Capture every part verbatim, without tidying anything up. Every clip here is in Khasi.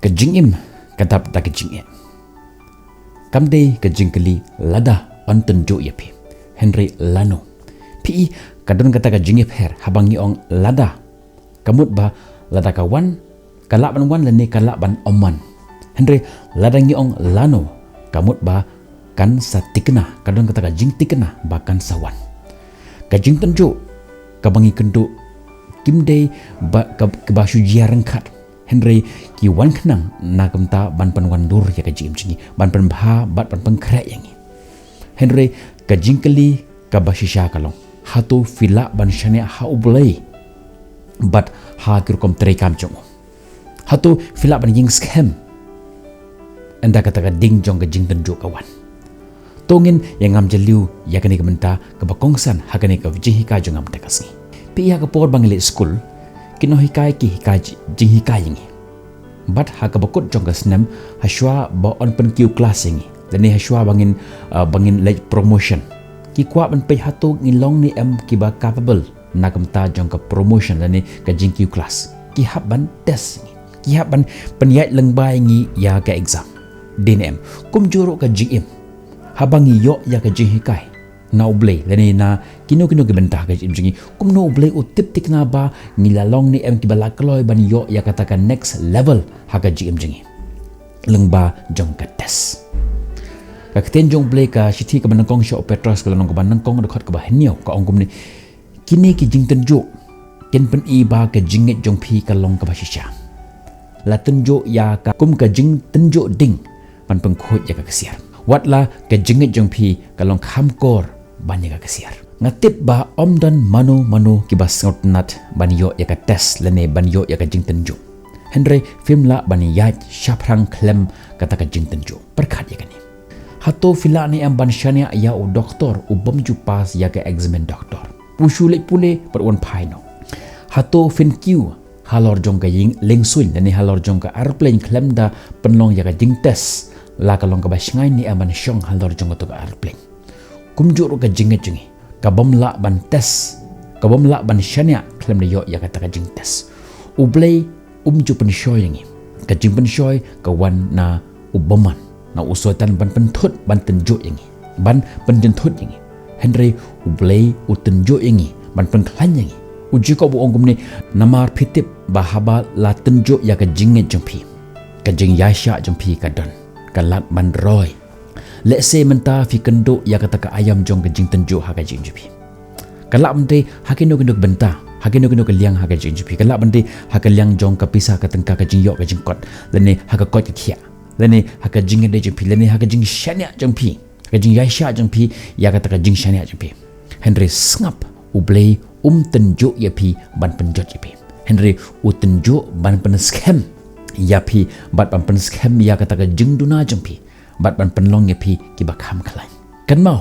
Ka jingim ka dap da ka jingeh. Kam dei ka jingkylli lada yn tynjuh ïa phi, hynrei lano. Phi i, ka don kata ka jingïapher haba ngi ong lada. Ka mut ba lada ka wan, ka lah ban wan lane ka lah ban ym wan. Hynrei lada ngi ong lano, ka mut ba kan sa tikna, ka don kata ka jingtikna ba kan sa wan. Ka jingtynjuh kaba ngi kynduh kim dei ba ka, kaba shu jia ryngkat. Hynrei ki wan khnang na ka bynta ban pynwandur ïa ka jingim jong ngi, ban pynbha bad ban pynkhreh ïa ngi. Hynrei ka jingkylli kaba shisha ka long, hato phi lah ban shaniah ha U Blei bad ha ki rukom treikam jong u? Hato phi lah ban ïeng skhem ynda kata ka ding jong ka jingtynjuh ka wan? To ngin ïa ngam jylliew ïa kane ka bynta kaba kongsan ha kane ka jinghikai jong nga mynta ka sngi. Phi i, ha ka por ba ngi leit skul, ki nonghikai ki hikai ji-, jinghikai ïa ngi. Bad ha kaba kut jong ka snem, hashwa ba yn pynkiew klas ïa ngi, lane hashwa ba ngin, ah, ba ngin leit promotion, ki kwah ban peit hato ngi long ne em kiba capable na ka bynta jong ka promotion lane ka jingkiew klas. Ki hap ban test ïa ngi, ki hap ban pynïaid lyngba ïa ngi ïa ka exam. Dei ne em? Kumjuh ruh ka jingim, haba ngi ïoh ïa ka jinghikai na U Blei lane na kino kino ki bynta ha ka jingim jong ngi, kumno U Blei u tip tikna ba ngi la long ne em kiba la kloi ban ïoh ïa kata ka next level ha ka jingim jong ngi lyngba jong ka test? Ka ktien jong U Blei, ka shithi kaba nyngkong sha u Petros, ka lynnong kaba nyngkong, dkhot kaba hynñiew, ka ong kumne: Kine ki jingtynjuh kin pyni ba ka jingngeit jong phi ka long kaba shisha. La tynjuh ïa ka kum ka jingtynjuh ding ban pynkhuid ïa ka ksiar. Wat la ka jingngeit jong phi ka long kham kor ban ïa ka ksiar. Nga tip ba ym don mano mano kiba sngewtynnat ban ïoh ïa ka test lane ban ïoh ïa ka jingtynjuh. Hynrei phim lah ban ïaid shaphrang khlem kata ka jingtynjuh. Pyrkhat ïa kane. Hato phi lah ne em ban shaniah ïa u doktor u bym ju pass ïa ka exam doktor? U shu leit pule bad u wan phai noh. Hato phin kiew halor jong ka ïing, liengsuiñ lane halor jong ka aeroplane khlem da pynlong ïa ka jingtest, la ka long kaba shngaiñ ne em ban shong halor jong kato ka aeroplane? Kumjuh ruh ka jingngeit jong ngi ka bym lah ban test, ka bym lah ban shaniah khlem da ïoh ïa kata ka jingtest. U Blei um ju pynshoi ïa ngi. Ka jingpynshoi ka wan na u bymman, na u Soitan, ban pynthut, ban tynjuh ïa ngi, ban pynjynthut ïa ngi. Hynrei U Blei u tynjuh ïa ngi, ban pynkhlaiñ ïa ngi. U Jakob u ong kumne: Namar phi tip ba haba la tynjuh ïa ka jingngeit jong phi, ka jingïaishah jong phi ka don, ka lad ban roi. Lehse mynta phi kynduh ïa kata ka aïom jong ka jingtynjuh ha ka jingim jong phi. Ka lah ban dei ha kino kino ka bynta, ha kino kino ka liang ha ka jingim jong phi. Ka lah ban dei ha ka liang jong ka pisa, ka tyngka, ka jingïoh, ka jingkot, lane ha ka koit ka khiah, lane ha ka jingïadei jong phi, lane ha ka jingshaniah jong phi, ha ka jingïaishah jong phi ïa kata ka jingshaniah jong phi. Hynrei sngap, U Blei um tynjuh ïa phi ban pynjot ïa phi. Hynrei u tynjuh ban pynskhem ïa phi, bad ban pynskhem ïa kata ka jingduna jong phi, bad ban pynlong ïa phi kiba kham khlaiñ. Kynmaw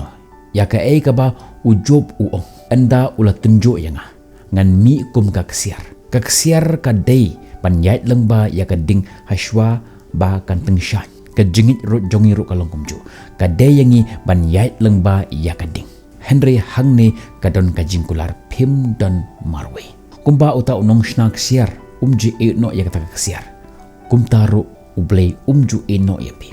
ïa kaei kaba u Job u ong: Ynda u la tynjuh ïa nga, ngan mih kum ka ksiar. Ka ksiar ka dei ban ïaid lyngba ïa ka ding hashwa ba kan tyngshaiñ. Ka jingngeit ruh jong ngi ruh ka long kumjuh. Ka dei ïa ngi ban ïaid lyngba ïa ka ding. Hynrei hangne ka don ka jingkular, phim don marwei. Kumba uta u nongshna ksiar um ju ïeh noh ïa kata ka ksiar, kumta ruh U Blei um ju ïeh noh ïa phi.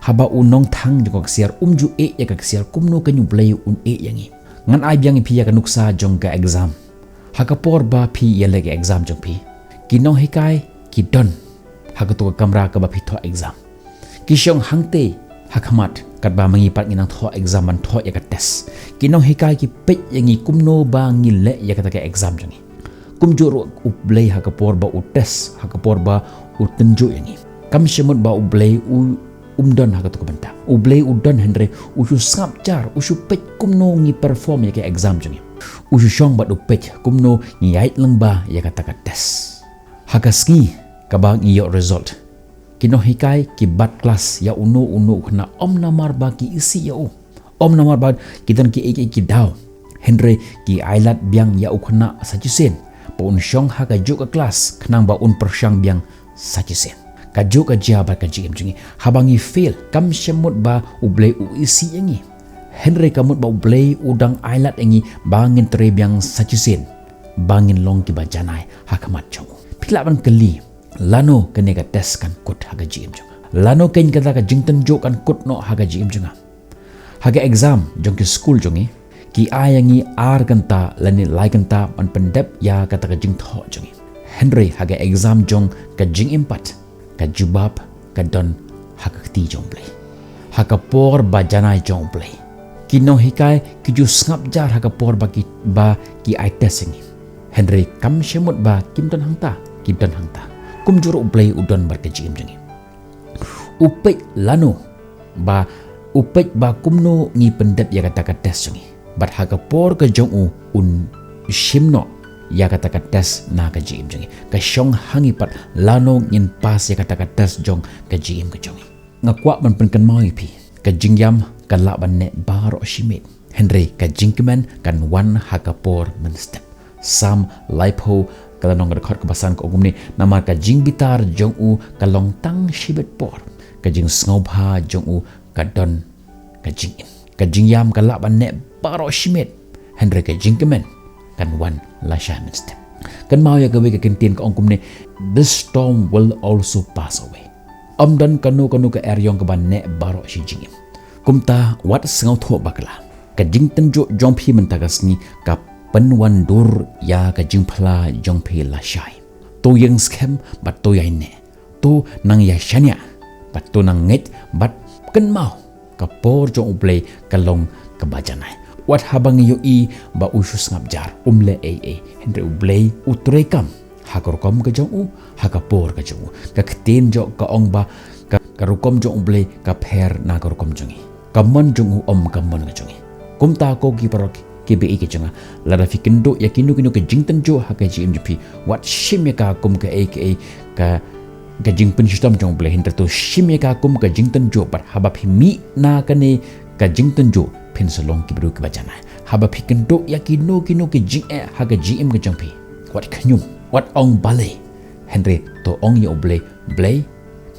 Haba u nongthang jong ka ksiar um ju ïeh ïa ka ksiar, kumno keiñ U Blei un ïeh ïa ngi? Ngan ai biang ïa phi ïa ka nuksa jong ka exam. Ha ka por ba phi ïaleh ka exam jong phi, ki nonghikai ki don ha kato ka kamra kaba phi thoh exam. Ki shong hangtei ha khmat katba ma ngi pat ngi nang thoh exam, ban thoh ïa ka test. Ki nonghikai ki peit ïa ngi kumno ba ngi leh ïa kata ka exam jong ngi. Kumjuh ruh U Blei ha ka por ba u test, ha ka por ba u tynjuh ïa ngi. Kam shym mut ba U Blei u um don ha kato ka bynta. U Blei u don, hynrei u shu sngap jar, u shu peit kumno ngi perform ïa ka exam jong ngi. U shu shong bad u peit kumno ngi ïaid lyngba ïa kata ka test. Ha ka sngi kaba ngi ïoh result, ki nonghikai ki bat klas ïa uno uno u khynnah, ym namar ba ki isih ïa u, ym namar ba ki don kiei kiei ki daw, hynrei ki ailad biang ïa u khynnah sa shisien ba un shong ha kajuh ka klas khnang ba un pyrshang biang sa shisien. Kajuh ka jia bad ka jingim jong ngi. Haba ngi fail, kam shym mut ba U Blei u isih ïa ngi, hynrei ka mut ba U Blei u dang ailad ïa ngi ba ngin trei biang sa shisien, ba ngin long kiba janai ha khmat jong u. Phi lah ban kylli, lano kane ka test kan kut ha ka jingim jong nga. Lano kane kata ka jingtynjuh kan kut noh ha ka jingim jong nga. Ha ka exam jong ki skul jong ngi, ki ai ïa ngi ar kynta lane lai kynta ban pyndep ïa kata ka jingthoh jong ngi. Hynrei ha ka exam jong ka jingim pat, ka jubab ka don ha ka kti jong U Blei, ha ka por ba janai jong U Blei. Ki nonghikai ki ju sngap jar ha ka por ba ki, ba ki ai test ïa ngi. Hynrei kam shym mut ba kim don hangta, kim don hangta. Kumjuh ruh U Blei u don bad ka jingim jong ngi. U peit lano ba, u peit ba kumno ngi pyndep ïa kata ka test jong ngi. Bad ha ka por ka jong u, un shim noh ïa kata ka test na ka jingim jong ngi. Ka shong ha ngi pat lano ngin pass ïa kata ka test jong ka jingim ka jong ngi. Nga kwah ban pynkynmaw ïa phi, ka jingïam ka lah ban neh baroh shi miet, hynrei ka jingkmen kan wan ha ka por mynstep. Salm laiphew, ka lynnong ka dkhot kaba san ka ong kumne, namar ka jingbitar jong u ka long tang shibit por, ka jingsngewbha jong u ka don ka jingim. Ka jingïam ka lah ban neh baroh shi miet, hynrei ka jingkmen kan wan lashai mynstep. Kynmaw ïa kawei ka kyntien ka ong kumne, "This storm will also pass away." Ym don kano kano ka eriong kaba neh baroh shi jingim. Kumta wat sngewthuh bakla. Ka jingtynjuh jong phi mynta ka sngi ka pynwandur ïa ka jingphla jong phi lashai. To ïeng skhem bad to ïaineh. To nang ïashaniah bad to nang ngeit bad kynmaw ka por jong U Blei ka long kaba janai. Wat haba ngi ïohi ba u shu sngap jar, um leh ei ei, hynrei U Blei u treikam ha ka rukom ka jong u, ha ka por ka jong u. Ka ktien jong ka ong ba ka, ka rukom jong U Blei ka pher na ka rukom jong ngi. Ka mon jong u ym ka mon ka jong ngi. Kumta ko ki paralok kiba ïeit ka jong nga, lada phi kynduh ïa kino kino ka jingtynjuh ha ka jingim jong phi, wat shim ïa ka kum kaei kaei ka, ka jingpynshitom jong U Blei, hynrei to shim ïa ka kum ka jingtynjuh, bad haba phi mih na kane ka jingtynjuh phin sa long kiba briew kiba janai. Haba phi kynduh ïa kino kino ki jingeh ha ka jingim ka jong phi, wat khñium, wat ong balei, hynrei to ong ïa U Blei, Blei,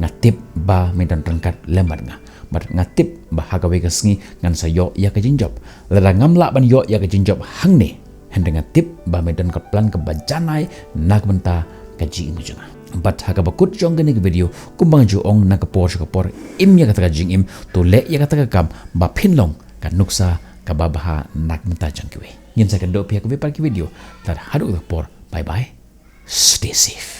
nga tip ba me don ryngkat lem bad nga. Bad nga tip ba ha kawei ka sngi ngan sa ïoh ïa ka jingjop. Lada ngam lah ban ïoh ïa ka jingjop hangne, hynrei nga tip ba me don ka plan kaba janai na ka bynta ka jingim ka jong nga. Bad ha kaba kut jong kane ka video, kumba nga ju ong na ka por sha ka por, im ïa kata ka jingim, to leh ïa kata ka kam ba phin long ka nuksa kaba bha na ka bynta jong kiwei. Ngin sa kynduh phi ha kawei pat ka video. Tad haduh kata ka por, bye bye. Stay safe.